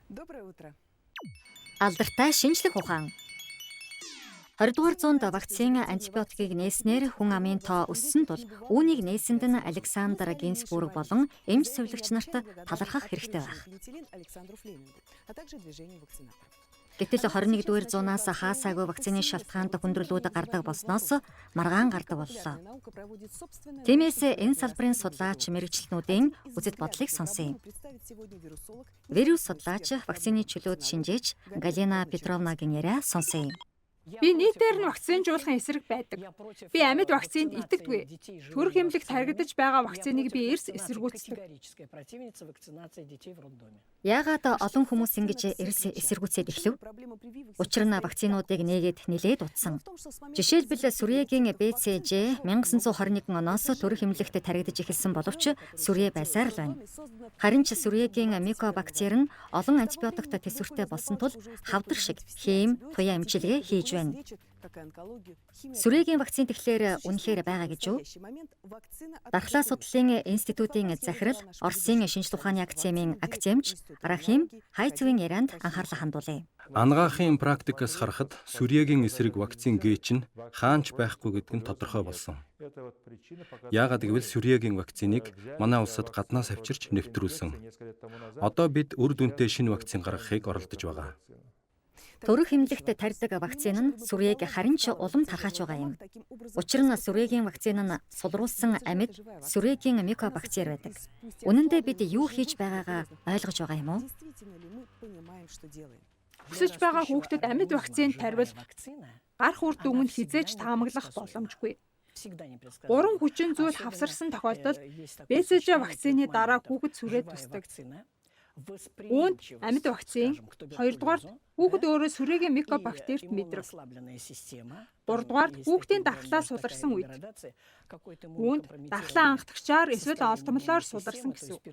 Доброе утро. Алдартай шинжлэх ухаан. 20 дугаар зуунд вакцин антибиотикийг нээснээр хүн амын тоо өссөн тул үүнийг нээсэнд нь Александр Гинзбург болон эмч сувилагч нарт талархах хэрэгтэй байх. Пенициллин Александру Флемингу, а также движению вакцинаторов. Гэтэл 21-р зуунаас хаасаагүй вакцины шалтгаанд хүндрэлүүд гардаг болсноос маргаан гардаг боллоо. Наука проводит собственное Тиймээс энэ салбарын судлаач мэргэжилтнүүдийн үзэл бодлыг сонсъё. представит сегодня вирусолог Вирус судлаач, вакцины чөлөөт шинжээч Галина Петровнагийн яриа сонсъё. Би нийтээр нь вакцинжуулахын эсрэг байдаг. Би амьд вакцинд итгэдэггүй. Төрөх эмнэлэгт таригдаж байгаа вакциныг би эрс эсэргүүцдэг. Яагаад олон хүмүүс ингэж эрс эсэргүүцээд эхлэв? Учир нь вакцинуудыг нээгээд нэлээд удсан. Жишээлбэл, сүрьеэгийн БЦЖ 1921 оноос төрөх эмнэлэгт таригдаж эхэлсэн боловч сүрьеэ байсаар л байна. Харин ч сүрьеэгийн микобактер нь олон антибиотикт тэсвэртэй болсон тул хавдар шиг хим, туяа эмчилгээ хийж байна. Сүрьеэгийн вакцин тэгэхээр үнэхээр байгаа гэж юу? Дархлаа судлалын институтын захирал, Оросын шинжлэх ухааны академийн академич Рахим Хайцевийн ярианд анхаарлаа хандуулъя. Анагаахын практикаас харахад сүрьеэгийн эсрэг вакцин Г чинь хаана ч байхгүй гэдэг нь тодорхой болсон. Яагаад гэвэл сүрьеэгийн вакциныг манай улсад гаднаас авчирч нэвтрүүлсэн. Одоо бид үр дүнтэй шинэ вакцин гаргахыг оролдож байгаа. Төрөх эмнэлэгт тарьдаг вакцин нь сүрьеэг харин ч улам тархаач байгаа юм. Учир нь сүрьеэгийн вакцин нь сулруулсан амьд сүрьеэгийн микобактер байдаг. Үнэн дээр бид юу хийж байгаагаа ойлгож байгаа юм уу? Действительно ли мы понимаем, что делаем? Өсөж байгаа хүүхдэд амьд вакцин тарвал гарах үр дүн нь хэзээ ч таамаглах боломжгүй. Гурван хүчин зүйл хавсарсан тохиолдолд БЦЖ вакцины дараа хүүхэд сүрьеэ төсдөг. Үүнд амьд вакцин, хоёрдугаарт хүүхэд өөрөө сүрьеэгийн микобактерт мэдрэх. Гуравдугаарт хүүхдийн дархлаа суларсан үед. Үүнд дархлаа анхдагчаар эсвэл олдмолоор суларсан гэсэн үг.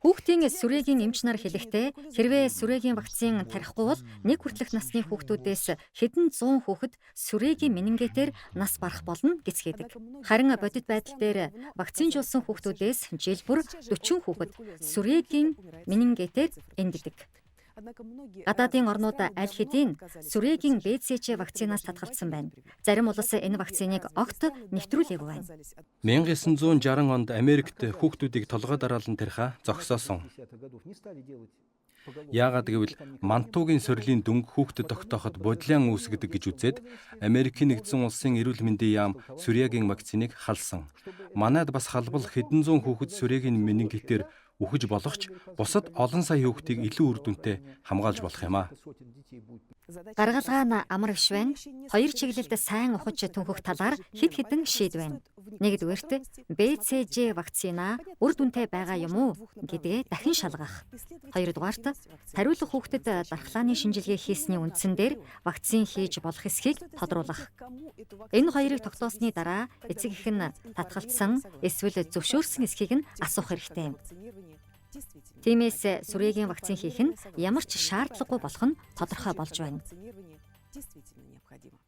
Хүүхдийн сүрьеэгийн эмч нар хэлэхдээ хэрвээ сүрьеэгийн вакцин тарихгүй бол нэг хүртэлх насны хүүхдүүдээс хэдэн зуун хүүхэд сүрьеэгийн менингитээр нас барах болно гэцгээдэг. Харин бодит байдал дээр вакцинжуулсан хүүхдүүдээс жил бүр 40 хүүхэд сүрьеэгийн менингитээр энддэг. Гадаадын орнууд аль хэдийн сүрьеэгийн БЦЖ вакцинаас татгалзсан байна. Зарим улс энэ вакциныг огт нэвтрүүлээгүй байна. 1960 онд Америкт хүүхдүүдийг толгой дараалан тарихаа зогсоосон. Яагаад гэвэл мантуугийн сорилын дүнг хүүхдэд тогтооход бодилиан үүсгэдэг гэж үзээд Америкийн нэгдсэн улсын эрүүл мэндийн яам сүрьеэгийн вакциныг халсан. Манайд бас халбал хэдэн зуун хүүхэд сүрьеэгийн менингитээр үхэж болох ч бусад олон сая хүүхдийг илүү үр дүнтэй хамгаалж болох юм аа. Гаргалгаа нь амар биш байна. Хоёр чиглэлд сайн ухаж түнхэх талаар хэд хэдэн шийд байна. Нэгдүгээрт, БЦЖ вакцина үр дүнтэй байгаа юм уу гэдгээ дахин шалгах. Хоёрдугаарт, тариулах хүүхдэд дархлааны шинжилгээ хийсний үндсэн дээр вакцин хийж болох эсэхийг тодруулах. Энэ хоёрыг тогтоосны дараа эцэг эх нь татгалцсан эсвэл зөвшөөрсөн эсэхийг нь асуух хэрэгтэй юм. Тиймээс сүрьеэгийн вакцин хийх нь ямар ч шаардлагагүй болох нь тодорхой болж байна. Действительно необходимо.